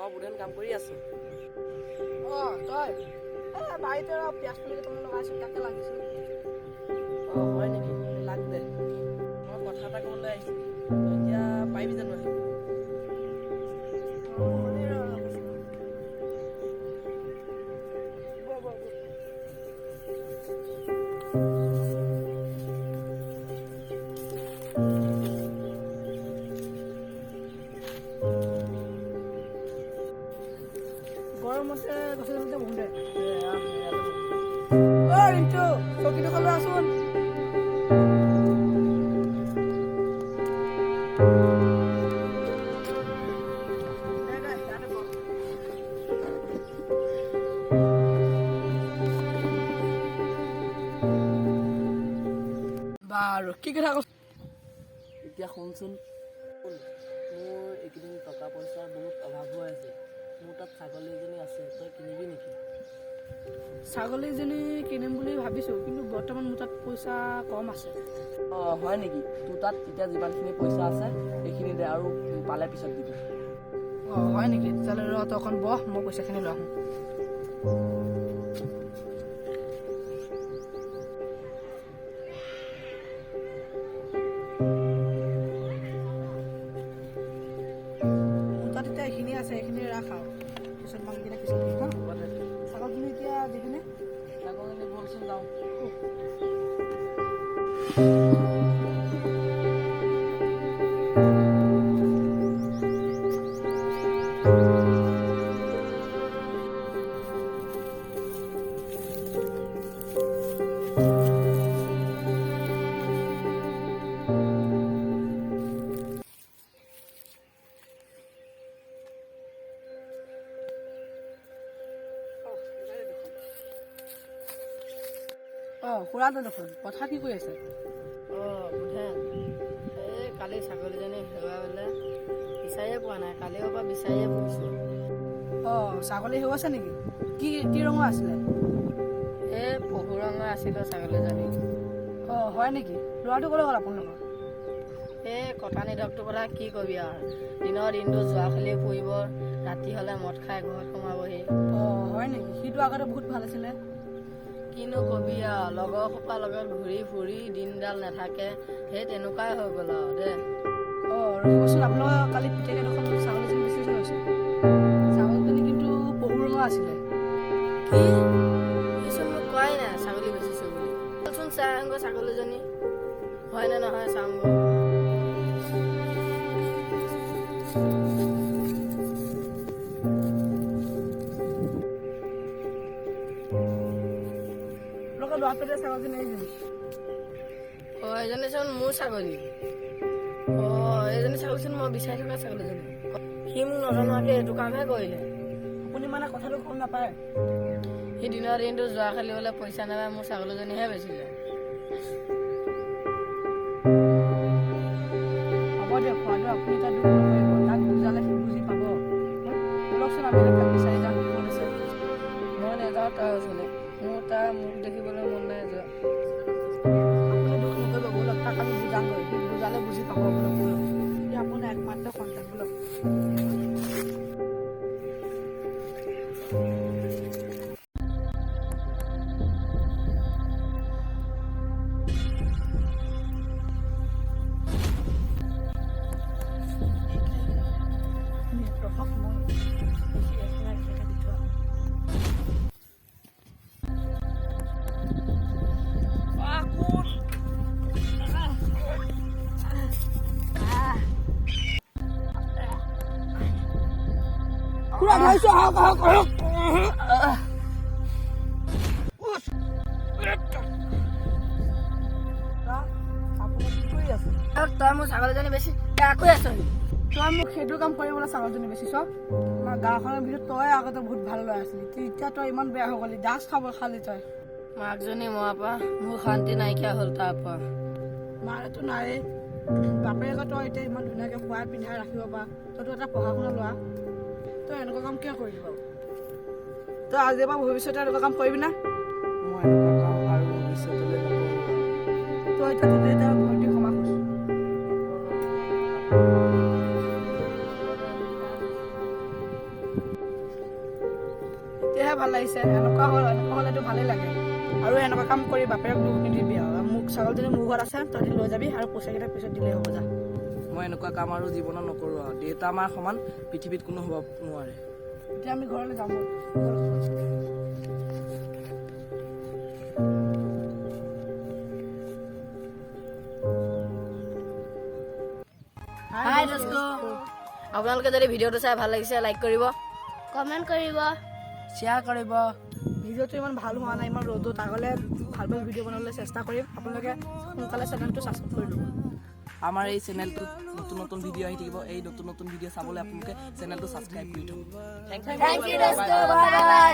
অঁ বুধেন, কাম কৰি আছ? অঁ, তই এই বাৰীতে আৰু পিঁয়াজ পুলি কেইটামান লগাইছোঁ, তাকে লাগিছোঁ। অঁ, হয় নেকি? লাগ দে। মই কথা এটা ক'বলৈ আহিছোঁ। তই এতিয়া পাৰিবি জানো আহিব? অঁ, হ'লেই ৰ, ৰ, কৈছোঁ। বহ, বহ, বহ। গৰমতে গছৰ তলতে বহোঁ দে। দে, আহ, ইয়াতে বহ। ঐ ৰিণ্টু, চকী দুখন লৈ আহচোন। দে দে, ইয়াতে বহ। বাৰু, কি কথা কৈছ? এতিয়া শুনচোন, শুন, মোৰ এইকেইদিন টকা পইচাৰ বহুত অভাৱ হৈ আছে। মোৰ তাত ছাগলী এজনী আছে, তই কিনিবি নেকি? ছাগলীজনী কিনিম বুলি ভাবিছোঁ, কিন্তু বৰ্তমান মোৰ তাত পইচা কম আছে। অঁ, হয় নেকি? তোৰ তাত এতিয়া যিমানখিনি পইচা আছে সেইখিনি দে আৰু পালে পিছত দিবি। অঁ, হয় নেকি? তেতিয়াহ'লে ৰ, তই অকণ বহ, মই পইচাখিনি লৈ আহোঁ। মোৰ তাত এতিয়া এইখিনি আছে, এইখিনি ৰাখ আৰু পিছত বাকীকেইটা পিছত দিম। হা। হ'ব দে। ছাগলজনী এতিয়া দিবিনে? ছাগলজনী, ব'লচোন যাওঁ। অঁ, খুৰাটো দেখোন কথা কি কৈ আছে? অঁ বুধেন, এই কালি ছাগলীজনী হেৰুৱাই বোলে, বিচাৰিয়ে পোৱা নাই। কালিৰ পৰা বিচাৰিয়ে ফুৰিছোঁ। অঁ, ছাগলী হেৰুৱাইছে নেকি? কি কি ৰঙৰ আছিলে? এই পহু ৰঙৰ আছিলে ছাগলীজনী। অঁ, হয় নেকি? ল'ৰাটো ক'লৈ গ'ল আপোনালোকৰ? এই কটা নিধকটোৰ কথা কি কবি আৰু, দিনৰ দিনটো জুৱা খেলি ফুৰিব, ৰাতি হ'লে মদ খাই ঘৰত সোমাবহি। অঁ, হয় নেকি? সিটো আগতে বহুত ভাল আছিলে। কিনো কবি আৰু, লগৰ সোপাৰ লগত ঘূৰি ফুৰি দিনডাল নাথাকে, সেই তেনেকুৱাই হৈ গ'ল আৰু দে। অঁ, ৰখিবচোন, আপোনালোকৰ কালি পিতেকে দেখোন ছাগলীজনী বেচি থৈ গৈছে। ছাগলীজনী কিন্তু পহু ৰঙৰ আছিলে। কি? সিচোন মোক কোৱাই নাই ছাগলী বেচিছে বুলি। ব'লচোন চাই আহোঁগৈ, ছাগলীজনী হয় নে নহয় চাওঁগৈ। আপোনালোকৰ ল'ৰাটোৱে ছাগলীজনী এইজনী। অঁ, এইজনী চোন মোৰ ছাগলী। অঁ, এইজনী ছাগলীচোন মই বিচাৰি থকা ছাগলীজনী। সি মোক নজনোৱাকৈ এইটো কামহে কৰিলে। আপুনি মানে কথাটো গম নাপায়? সি দিনৰ দিনটো জুৱা খেলিবলৈ পইচা নাপায় মোৰ ছাগলীজনীহে বেচিলে। হ'ব দিয়ক খুৰাদেউ, আপুনি এতিয়া দুখ নকৰিব। তাক বুজালে সি বুজি পাব। ব'লকচোন, আমি তাক বিচাৰি যাওঁ, সি ক'ত আছে। মই নাযাওঁ তাৰ ওচৰলৈ, মোৰ তাৰ মুখ দেখিবলৈ মন নাই যোৱা। আপুনি দুখ নকৰিব, ব'লক, তাক আমি বুজামগৈ। সি বুজালে বুজি পাব। ব'লক ব'লক, সি আপোনাৰ একমাত্ৰ সন্তান, ব'লক। ৰখক, মই এইখিনি দি থোৱা। আহ, কোন? খুৰা, ধৰিছোঁ, আহক আহক আহক। আপুনি কি কৰি আছে? তই মোৰ ছাগলীজনী বেছি বেয়া কৰি আছহি। তই মোক সেইটো কাম কৰিবলৈ ছাগলীজনী বেচিছ? আমাৰ গাঁওখনৰ ভিতৰত তই আগতে বহুত ভাল ল'ৰা আছিলি, এতিয়া তই ইমান বেয়া হৈ গ'লি, ড্ৰাগছ খাব খালি তই। মাকজনী মৰাৰ পৰা মোৰ শান্তি নাইকিয়া হ'ল তাৰ পৰা। মাৰেতো নায়েই, বাপেকে তই এতিয়া ইমান ধুনীয়াকৈ খুৱাই পিন্ধাই ৰাখিব পাৰ। তইতো এটা পঢ়া শুনা ল'ৰা, তই এনেকুৱা কাম কিয় কৰিলি বাৰু? তই আজিৰ পৰা ভৱিষ্যতে এনেকুৱা কাম কৰিবি না? মই এনেকুৱা কাম আৰু ভৱিষ্যতলৈ নকৰোঁ আৰু। তই এতিয়া তোতে এতিয়া ভৰি দি ক্ষমা খোজ। লাগিছে। এনেকুৱা হ'ল, এনেকুৱা হ'লেতো ভালেই লাগে। আৰু এনেকুৱা কাম কৰি বাপেৰক দুখ নিদিবি। আৰু মোক ছাগলীজনী মোৰ ঘৰত আছে, তহঁতি লৈ যাবি আৰু পইচাকেইটা পিছত দিলেই হ'ব, যা। মই এনেকুৱা কাম আৰু জীৱনত নকৰোঁ আৰু। দেউতা মাৰ সমান পৃথিৱীত কোনো হ'ব নোৱাৰে। এতিয়া আমি ঘৰলৈ যাম। হাই দোস্ত, আপোনালোকে যদি ভিডিঅ'টো চাই ভাল লাগিছে, লাইক কৰিব, কমেণ্ট কৰিব, শ্বেয়াৰ কৰিব। ভিডিঅ'টো ইমান ভাল হোৱা নাই, ইমান ৰ'দত। আগলৈ ভাল ভাল ভিডিঅ' বনাবলৈ চেষ্টা কৰিম। আপোনালোকে সোনকালে চেনেলটো ছাবস্ক্ৰাইব কৰি ল'ব। আমাৰ এই চেনেলটোত নতুন নতুন ভিডিঅ' আহি থাকিব। এই নতুন নতুন ভিডিঅ' চাবলৈ আপোনালোকে চেনেলটো ছাবস্ক্ৰাইব কৰি থ'ব। Thank U দোস্ত, বাই বাই।